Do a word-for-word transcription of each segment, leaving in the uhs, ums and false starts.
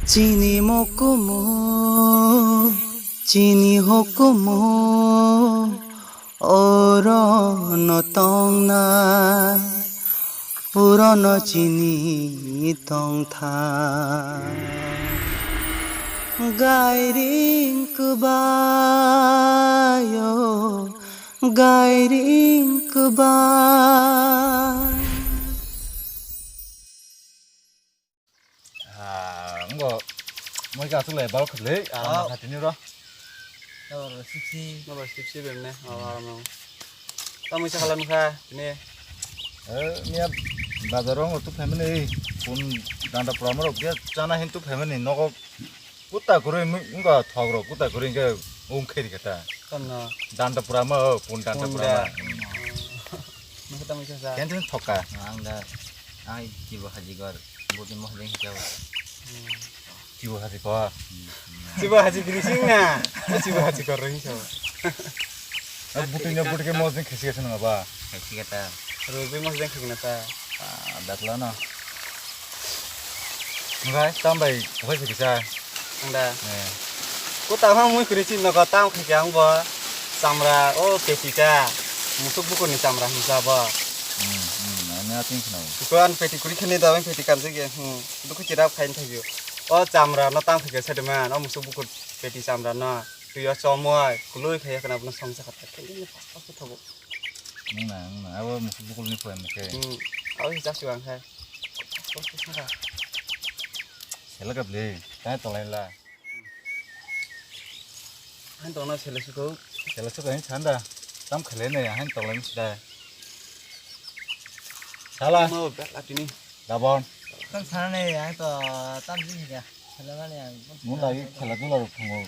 Chini mokumu, chini hukumu, oro no tongnai, puro no chini tongtha. Gairing kwbaio, gairing kwbai. Ah, ngo, moi ka tulai bal khulai, aram kha tini ro. Nobar siksi. Nobar siksi bemne, oh, aram no. Tamo isa khalam kha, tini. Eh, niya bazar ro tu family, pun danda pura moro, dia chana hin tu family, nogo kuta kuri, ngo thogro, kuta kuri, ke ung kheri kata. Kono. Danda pura mo, pun danda pura mo. Nokha tamo isa sa. Ken tini thoka. Ang da, ang kibo haji gor, budi mo haji hijau. Chibo haji ko. Chibo haji giri sing na. Chibo haji ko ring so. Buti nya buti ke mos ning khisi khisi nang ba. Khisi kata. Rugui mos ning khisi na ta. Ah, datla no. Ngai tam bai khoi khisi sa. Anda. Eh. Ko ta ha mui khuri chin no ko tam khisi ang bo. Chamra o peti ta. Musuk bukur ni chamra hinsa bo. Hmm, hmm, ani ating khna. Ko an peti kuri khini da peti kan se ge. Hmm. Dukhu chirap khain thagio. O chamra no tang phikhe sadi man, o musuk bukur peti chamra no. Twi o chomoi, kului khaiya kana bono songsa khathar khe. Ini apa apa thogo. Nung na, nung na, abo musuk bukul ni poem ke. Hmm. Abo hisa siwang khai. Apa apa sara. Sela ka ble, tai tolai la. Hain tongna sele suko. Sele suko hain sanda. Tam khale ne hain tongla mi sida. Sala. Mo bek atini. Gabon. Tam sana ne hain to tam jin ya. Sele mani hain. Mun lagi khela dula rok thungo.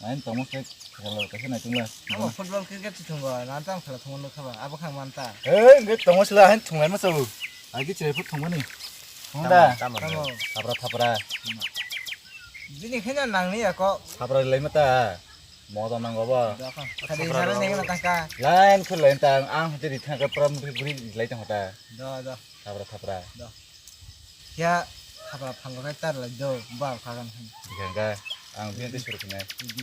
Hain tongmo se khela rok kaisa nai tungla. Amo football cricket si thungo. Na tam khela thungo no khaba. Abo khang manta. Eh, nge tongmo sila hain thunglai ma sabu. Agi chire phut thungmani. Thungda. Tamo, tamo. Tamo. Thapra thapra. Bini khe na nang ni ako. Thapra lai mata. Moto nango bo. Khadi sara neng na tangka. Lain khur lain tang ang hati di thangka pura mukri guri lai tang hota. Do, do. Thapra thapra. Do. Ya, thapra phango kai tar lai do, ba khagan. Dikangka ang biyan te suru kene. Di.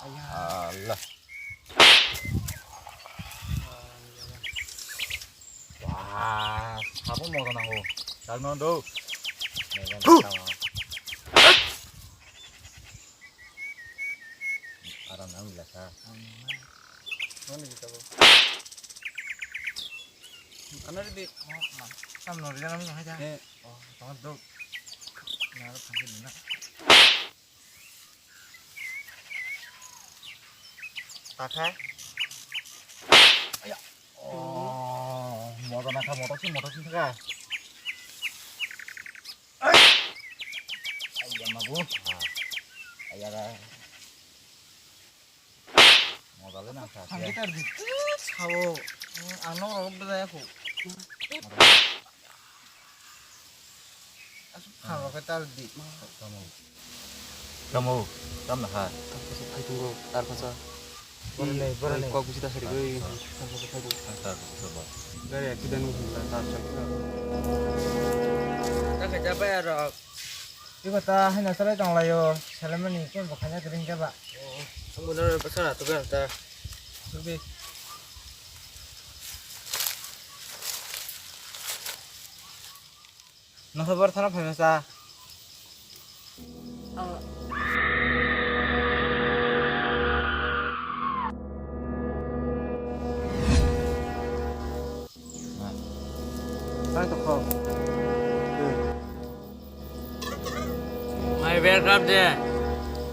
Allah. Wah, sabo moto nango. Chal non do. Megan sama. Aram nang bila sa. Mana kita bo? Ano di. Sam no ri nang hai ja. Eh. Oh, tong do. Na ro thang na. Takhai. Aya. Oh, motor nakha, motor si, motor si thaka. Aya mabu. Aya da. Motor le nang sa. Thangki tar di. Sao. Ano ro bela ya ko. Asuk phan rok khe tal di. Tamo. Tamo. Tam na ha. Tam khe phai tongo, tar kasa. Borok le, borok le. Kok bisi ta sari goi. Tam khe phai tongo. Tar kasa ba. Gari accident wngkha, tar kasa. Ta khe ja bai aro. Iko ta haino salai tong laio. Salamani kon bo khanya kring khe ba. Ang bo nang pasal ato ga ta. Subi. Nokha bar thana phaima cha. Tang tokho. My bad rap de.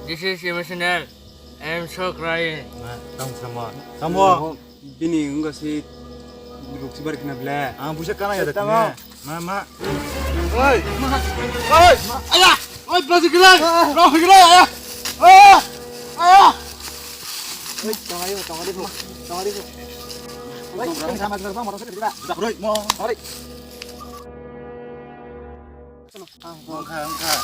This is emotional. I am so crying. Ma, tamo samo. Tamo. Bini wngkha si ruk si bar khna ble. Ang busa kana ya da tamo. Ma, ma. Oi. Ma. Oi. Aya. Oi, plastic gilai. Rok gilai aya. Ah. Aya. Oi, tong ayo, tong ayo. Tong ayo. Oi, sama sama motor sakit gila. Dak roi mo. Oi. Wngkha, wngkha.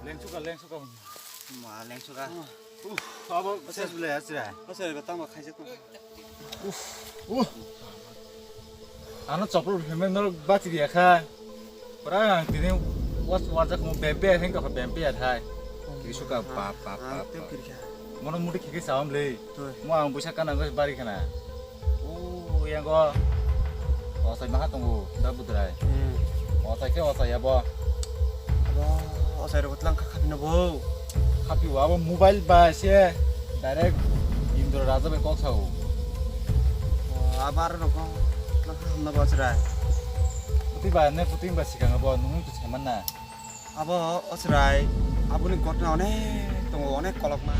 Lengsuka, lengsuka. Ma, lengsuka. Uff, abo ses bele asra. Asra, ba tangma khaijak. Uff, uff. Ano chopro himel no bati dia kha. Pura ang tini was warjak mo bempe heng ka bempe ya thai. Kiri suka pa pa pa. Mono muti khiki sawam le. Mo ang busa kana ngai bari khana. O yang go. O sai maha tongo da budrai. O sai ke o sai abo. Abo o sai ro tlang kha khapino bo. Khapi wa abo mobile ba se direct Indra Raja bai kok sao. Abar rokong nang hamna bachrai. Puti ba ne puti ba sikang abo nung tu seman na. Abo osrai aboni gotna onek tongo, onek kolokma.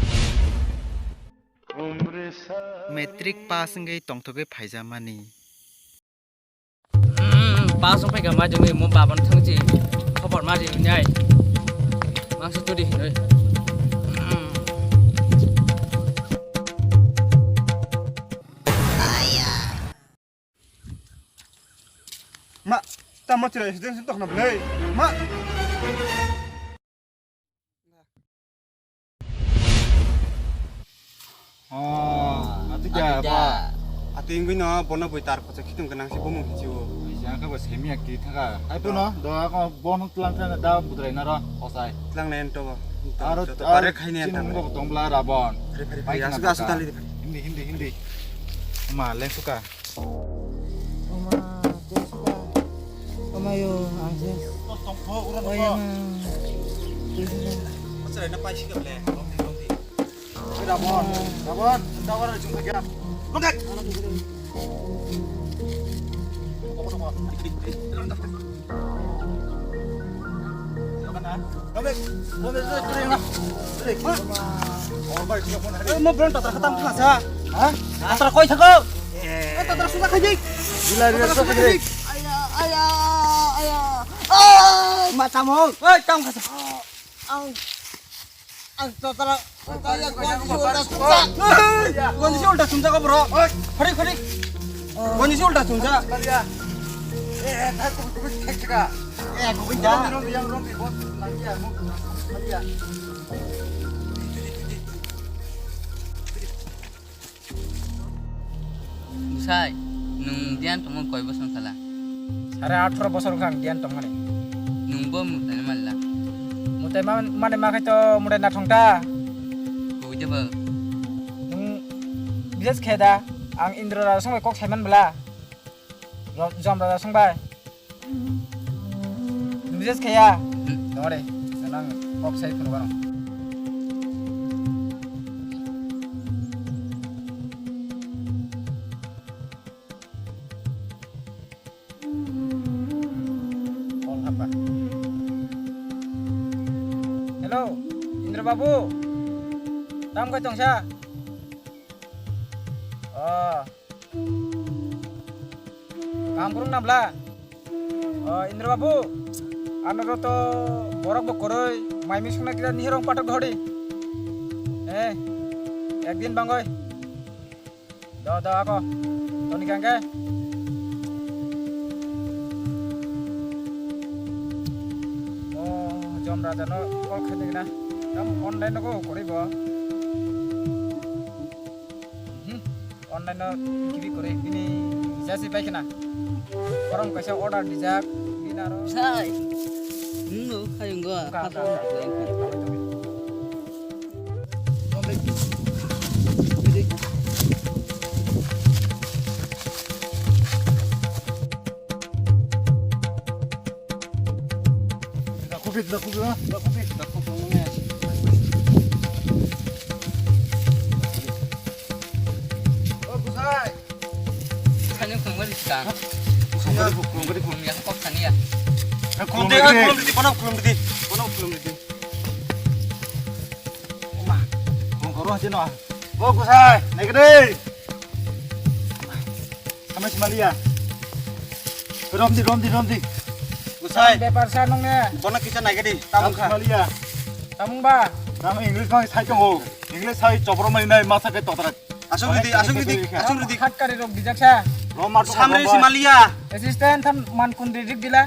Matric pass wngwi tongthogwi phaijamani. Pass wng phaikha ma jongni mo babano thangchi khobor ma ri hinai. Mangsa turi hinoi. Ma, tamo chwrai student sin tokna bwlai. Ma. Oh, ati kya ba? Ati ingwi no bono bui tar kocha khitung kenang si bomung hichi o. Yang ka ba semi ak ti thaka. Ai puno do ko bono tlang thana da budrai na ro osai. Tlang nen to. Aro pare khaini an tang. Bo tong bla rabon. Pare pare pare. Asuk asuk tali. Hindi hindi hindi. Ma leng suka. Oma, Jessica. Oma yo, ang Jess. Oh, ya, ma. Jessica. Rabon, Rabon, Rabon, Rabon, Rabon. Mo bron tatra khatam khasa. Ha? Tatra koi thako. Eh, tatra suka khaji. Gila, gila, suka khaji. Aya, aya, aya. Ah, ma tamong. Oi, tam khasa. Ang. Ang tatra. Gonji si ulta sumsa ko bro. Khori khori. Gonji si ulta sumsa. Eh, gubin ja. Bwsai, nwng diyan tongma koi bosong sala? Sare atharo bosor wngkha ang diyan tongmani. Nwng bo mwtai mali la? Mwtai ma-, mani ma khai to mwtai nathong ta. Kubui de bo? Nwng bises khe da, ang Indra Raja song bai kok saiman bwla. Ro-, Jom Raja song bai. Nwng bises khaya? Hmm. Tongore, nang kok sai phunu barong. Call hapa. Hello, Indra Babu. Tam kai tongsa? Oh. Kaham kwrwng na bla? O, Indra Babu, ano ro to borok bo kwrwi, mai mui songna kisa nihirong patok dhori. Eh, ekdin bangoi. Do, do, ako. Toni kangke. O, Jom Raja no call khai degna. Tam online no ko kwrwi bo. Hmm, online no kibi kwrwi bini jasi pai khna. Borok kaisa order dijak, bini aro. Sai. Nwng no hayung go. Ka, ka, ka. Dakupi, dakupi, ha? Dakupi, dakupi, ne. O, bwsai. Bwsai, nung khulumgadi sikang. Khulumgadi, khulumgadi, khulum. Yang kok sani ya. Khulumgadi, khulumgadi, bono khulumgadi, bono khulumgadi. Oma, khulum koro hasi no. O, bwsai, naigadi. Sama si Malia. Romdi, romdi, romdi. Bwsai. Bepar sa nung ne. Bono kisa naigadi. Tamung kha. Malia. Tamung ba. Tamo English bang sai tongo. English sai chobro mai nai masa ke totrak. Asuk ridi, asuk ridi, asuk ridi. Khat kari rok dijak sa. Romar to Samri si Malia. Assistant tham man kun dik dila.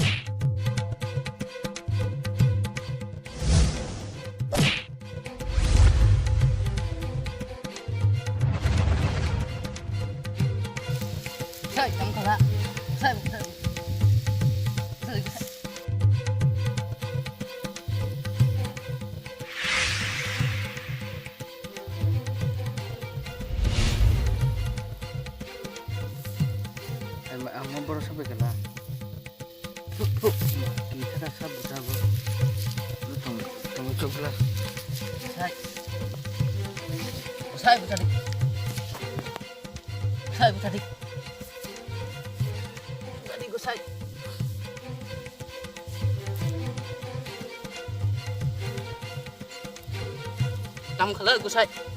Sai, tamo khala. Sai, sai. Sai, sai. Ang mo borok sabai kala. Thuk, thuk. Kita ka sab buta bo. Lu tong, tong chok la. Sai. Sai buta di. Sai buta di. Buta di go sai. Tam khala go sai.